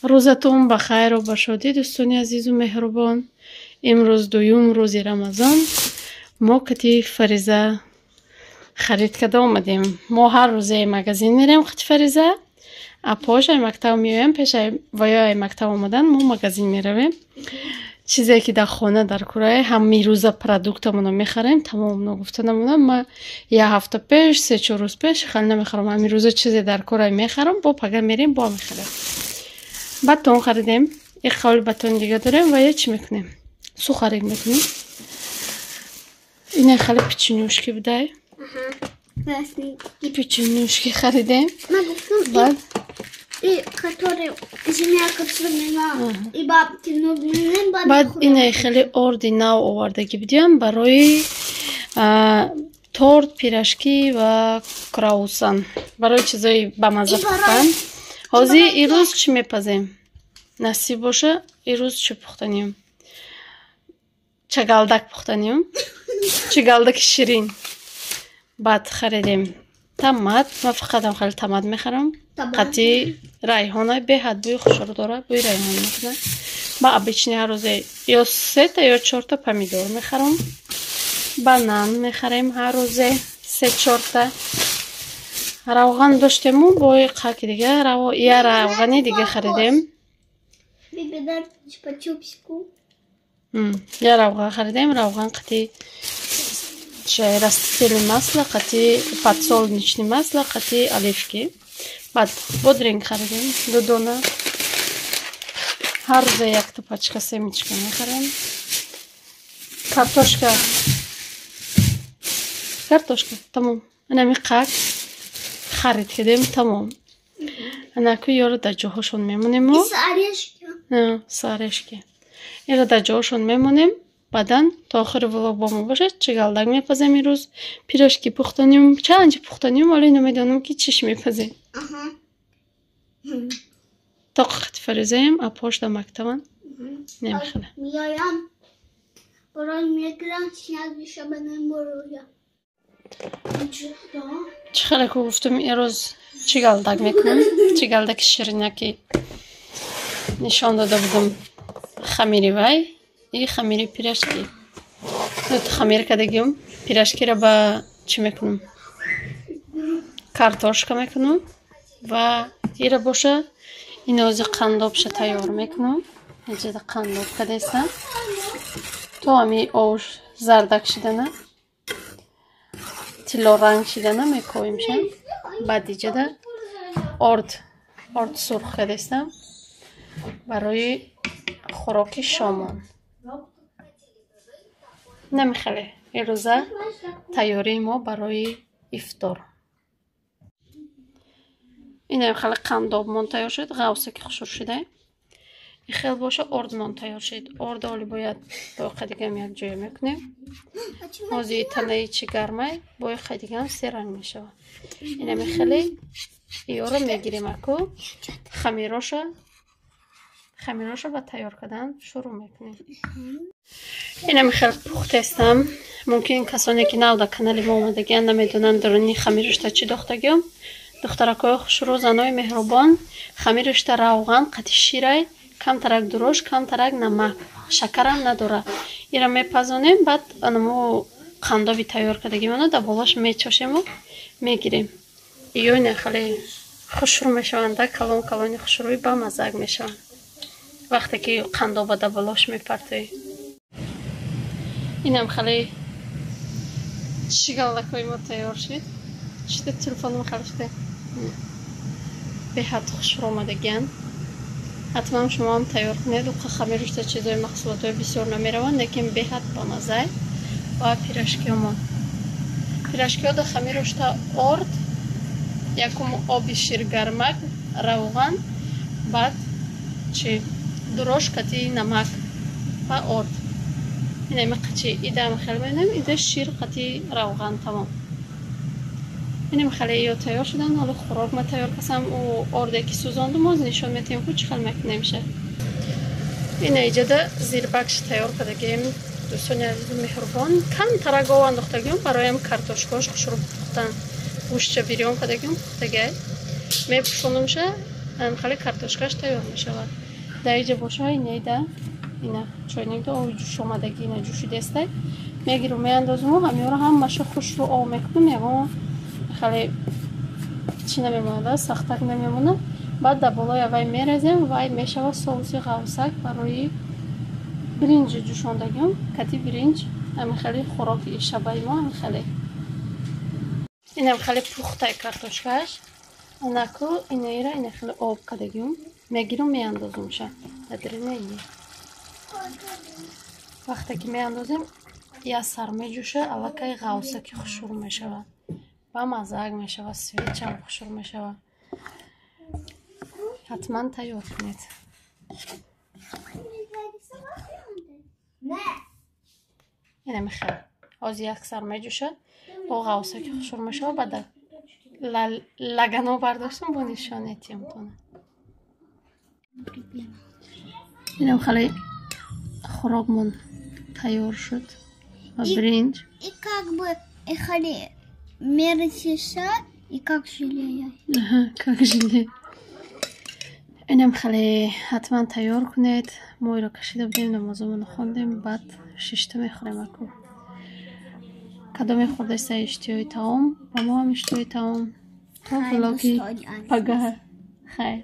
Рӯзатон ба хайру ба шодӣ, дӯстони азизу меҳрубон. Имрӯз дуюм рӯзи Рамазон. Мо кати Фариза харид карда омадем. Мо ҳар рӯзе магазин мерем қати Фариза. Апош ай мактаб меоям, пеш ва ё ай мактаб омадан мо магазин меравем. Чизе ки дар хона дар кӯрае, ҳамирӯза продуктамонро мехарем, тамом. Ногуфта намонам, ма як ҳафта пеш, 3-4 рӯз пеш хеле намехарам. Ҳамирӯза чизе дар кӯрае мехарам, бо пага мерем, бо мехарем. Батон харидем, як қавли батони дига дорем ва я чӣ мекунем? Сухарик мекунем. Ина хеле печенюшки будай. Печенюшки харидем. Баъд баъд инаи хеле орди нав овардагӣ будиам барои торт, пирожки ва круассан, барои чизои бамазза пухтан. Ҳозир ирӯз чӣ мепазем? Насиб боша, ирӯз чӣ пухтанем? Чагалдак пухтанем, чигалдаки ширин. Баъд харидем томат. Ман фақатам хеле томат мехарам. Қати райҳона беҳад бӯи хушро дорад, бӯи райҳон мекунад. Ба обычный ҳар рӯзе ё сета ё чорта помидор мехарам. Банан мехарем ҳар рӯзе се-чорта. Равған доштему, бо қаки дига я равғани дига харидем. Я равған харидем, равған қати растительное масло, қати подсолнечное масло, қати оливки. Баъд бодринг харидем ду дона. Ҳар рӯза якта пачка семечка мехарем. Картошка, картошка, тамом. Анами қак харид кардем, тамом. Анаку ёро дар ҷоҳошон мемонему сарешки иро дар ҷоҳошон мемонем. Баъдан то охири влог бо мо бошед. Чигалдак мепазем имрӯз, пирожки пухтанем, чанд чи пухтанем, вале намедонам ки чиш мепазем. То қати Фаризаем, апош дар мактабан намехӯрем. Чӣ хеле ку гуфтум, имрӯз чигалдак мекунем, чигалдаки ширинаки нишон дода будам. Хамири вай и хамири пирожки. Дута хамир кардагим. Пирожкиро ба чӣ мекунам? Картошка мекунам ва ира боша инози қандобша тайёр мекунам. Иҷода қандоб кардастам. То ҳами ош зардак шидана, тиллоранг шидана мекоимша. Баъд иҷода орд сурх кардастам барои хӯроки шомон. Намехеле ирӯза тайёрии мо барои ифтор. Инам хеле қандобмон тайёр шуд, ғавсе ки хушур шуда. И хел боша ордмон тайёр шуд. Орд оли бояд бои дигам як ҷоя мекунем. Ҳозир танаи чи гармай, бои дигам серанг мешавад. Инами хеле иёро мегирем аку хамироша ба тайёр кардан шурӯъ мекунем. Инами хел пухтестам. Мумкин касоне ки нав дар канали мо омадагианд намедонанд даруни хамирушта чӣ дохтагиём. Духтаракҳои хушрӯ, занои меҳрубон, хамирушта равған қати ширай, камтарак дурош, камтарак намак, шакарам надорад. Ира мепазонем, баъд анамо қандоби тайёр кардагимона дар болош мечошему мегирем. Иё ина хеле хушрӯ мешаванд, калон калони хушрӯи бамаззак мешаванд вақте ки қандоба дар болош мепартоӣ. Инам хеле чигалдакҳои мо тайёр шуд. Шуда телефонам хеле шуда. Беҳад хушрӯ омадагианд. Ҳатман шумоам тайёр кунед. Уқа хамирушта чизои маҳсулотҳои бисёр намераванд, лекин беҳад бамаззай. Ва пирожкиёмон. Пирожкиҳо дар хамирушта орд, якум оби ширгармак, равған, баъд чи дурош қати намак ва орд. Инами қачи идам хеле мебинем, ида шир қати равған, тамом. Инам хеле ё тайёр шудан. Ҳоло хӯрок ма тайёр касам. Ӯ орде ки сӯзондум, оз нишон метиҳем ку чӣ хел мекунемша. Ина иҷода зирбакш тайёр кардагем. Дӯстони азизу меҳрубон, камтарак ов андохтагиём бароям картошкош хушрӯ пухтан. Гӯштча бирён кардагиём, пухтагай. Мепӯшонамша. Хеле картошкаш тайёр мешавад. Дар иҷа боша инеда ина чойникда оби ҷӯш омадагӣ, ина ҷӯшидестай, мегиру меандозуму ҳамёро ҳамаша хушрӯ об мекунам, ягон хеле чӣ намемонад, сахтак намемонад. Баъд дар болои вай мерезем, вай мешавад соуси ғавсак барои биринҷи ҷӯшондагиам. Кати биринҷ ҳамин хеле хӯроки шабаи мо ҳамин хеле. Инам хеле пухтай картошкаш. Анаку инаира ина хеле об кардагиам, мегирум, меандозумша дар даруни ини. Вақте ки меандозем, як сар меҷӯша, аллакай ғавсаки хушрӯ мешавад, ба маззаак мешавад, свечам хушрӯ мешавад. Ҳатман тайёр кунед. Ина мехел ҳозир як сар меҷӯшад, о ғавсаки хушрӯ мешавад. Баъд лагано бардоштам, бо нишон этиёмтона. Инам хеле хӯрокмон тайёр шуд ва биринҷ. И как бы хали мерсиша и как желе. Как желе. Инам хеле ҳатман тайёр кунед. Мо иро кашида будем, намозомоно хондем, баъд шишта мехӯрем. Аку кадоме хӯрдаиста, иштиҳои таом, ба мо ҳам иштиҳои таом. То влоги пагаҳ, хайр.